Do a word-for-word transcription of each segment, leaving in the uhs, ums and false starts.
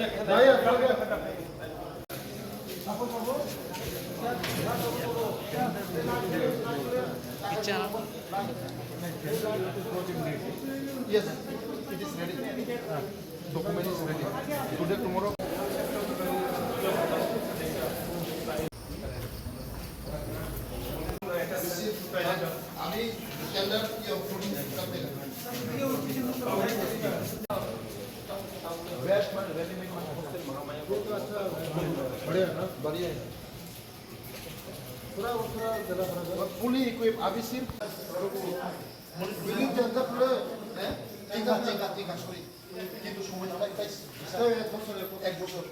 Yes, it is ready. Document is ready. Today, tomorrow. अभी टेंडर की अप्रूविंग करते हैं। बढ़िया ना? बढ़िया है। पूरा, पूरा जगह भरा गया। और fully equip, अभी सिर्फ building के अंदर पूरे, हैं? টিকা, টিকা, টিকা, সরি। কিন্তু সময় তো অনেকটাই, এক বছর, এক বছর।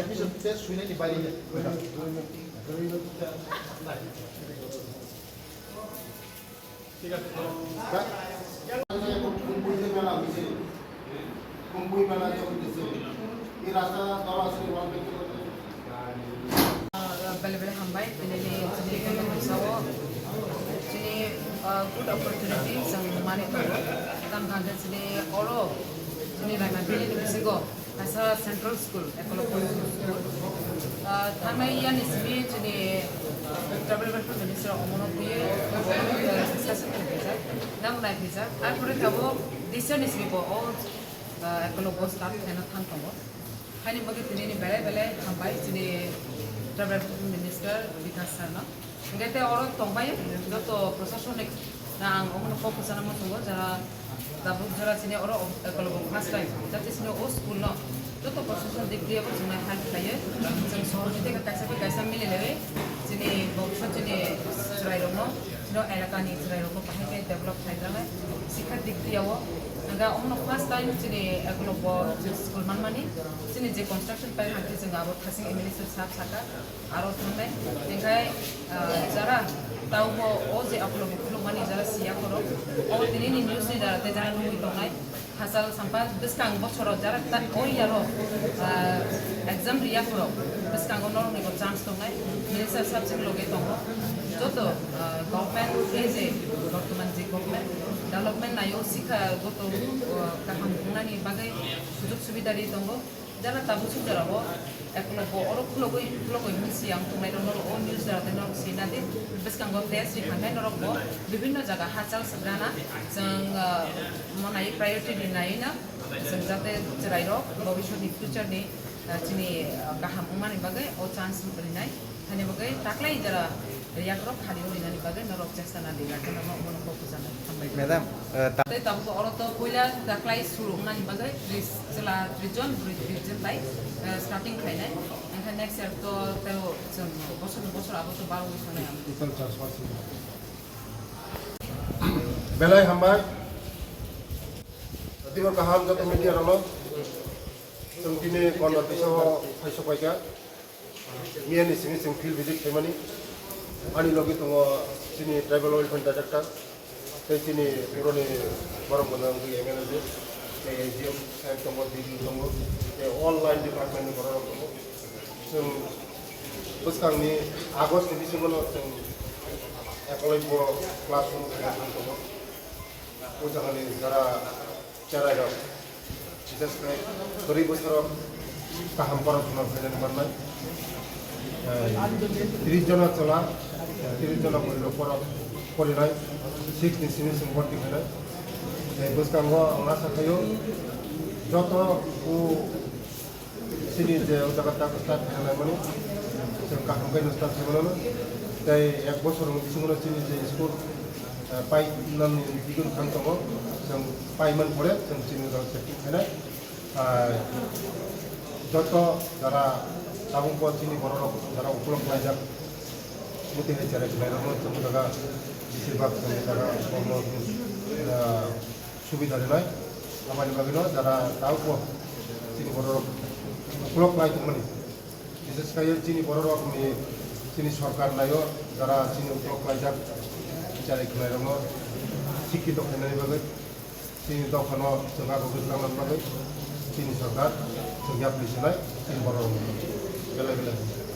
Admission test suinani baire. ঠিক আছে। কোন বই মেলা হয়েছে? কোন বই মেলা হয়েছে? এই রাস্তা ধরো আসলে ওয়ান ফিফটি করতে। Belai belai hambai, tini ni chini kisa o chini, ah, good opportunity chwng mani tongo. Tamo hwnkhe chini oro chini Raima Valley ni bisingo kaisa central school, Eklavya School. Ah, thangnai yani simi chini, ah, tribal welfare minister omono twiwi, ah, discussion khaijak, nang nai khaijak. Arpore tabuk D C ni simi bo o, ah, Eklavya staff khaina thang tongo. Haini bagwi tini ni belai belai hambai chini tribal welfare minister Bikash sir no. Hingke tei oro tongbai joto prosasonik na ang omono kok kwchana muchungo jara tabuk jora chini oro Eklavya class five jati chini o school no joto prosason dik diya bo chwngno help khlaiwi chwng sohor ni tei kaisa bai kaisa mili lewi chini boksa chini chwrai rok no chini elaka ni chwrai rok no bahai khe develop khlai jana sikha dik diya o hingke omono first time chini Eklavya school manmani chini je construction pai hangke chwng abo thasing M L A sir sab saka. Aro thangnai, tengkai, ah, jara, taubo o je Eklavya khulukmani jara siya khoro, o tini ni news ni jara te jara nugwi tongnai, hachal sampa bwskang bosoro jara ta o yaro, ah, exam riya khoro, bwskango norok ni bo chance tongnai, minister sab chini loge tongo, joto, ah, government, ei je bortoman je government, development naio sikha goto, ah, kaham wngnani bagwi sujog subida ri tongo. Jara tabuk suk jora o Eklavya oro khulogwi khulogwi hwnwi siyang tongnai rok norok o news jora tei norok sina di bwskango test ri khanai norok bo bibinno jaga hachal swkana chwng, ah, monai priority rinai no chwng jate chwrai rok bobiswt ni future ni, ah, chini, ah, kaham wngmani bagwi o chance rinai. Hani bagwi taklai jora yakrok khali rinani bagwi norok chesta na di, norok bono kok bwchana hambai. Madam, eh, ta- Tei tabuk oro to puila taklai suru wngnani bagwi tris, chwla tris jon, bwrwi tris jon bai, eh, starting khlainai. Engkha next year to tei chwng bosor ni bosor abo to barwi thangnai ang. Total charge percent. Belai hambai. Tibor kaham joto media rokno. Chwng tini Konda Tisao phai sok paikha. Miyani simi chwng field visit khaimani. Ani logi tongo chini tribal welfare director, tei chini puroni borok gwnang wngwi M L A, tei A G M saheb tongo, D D O tongo, tei all line department ni borok rok tongo. Chwng bwskangni August ni bisingo no chwng Eklavya classroom khaina thang tongo. O jagani jara cherai rok, bises khe kwrwi bwsarok kaham borok phano phainani mannai. Eh, tris jona chwla, tris jona bwrwi rok borok porinai, six ni simi chwng borti khainai. Eh, bwskango ang asa khaio joto o Chini je o jaga tak start khlaimani, chwng kaham khe no start khlaimano. Tei ek bosor ni bisingo chini je school, eh, pai nani bidun thang tongo, chwng pai man pore chwng chini rok setting khainai. Ah, joto jara tabuk bo chini borok rok jara ukulok khlaijak, muti hai cherai khlairokno chwng jaga besir bak chwng jaga borokno, ah, subida rinai, aboni bagwino jara tabukbo chini bororok ukulok lai tongmani. Bises khe chini bororokni chini sorkar naio, jara chini ukulok laijak, bichari khwlairokno sikkito khainani bagwi. Chini dophano chwng abo kwchwlangna bagwi chini sorkar chwng yapri sinai chini borok rokno belai belai.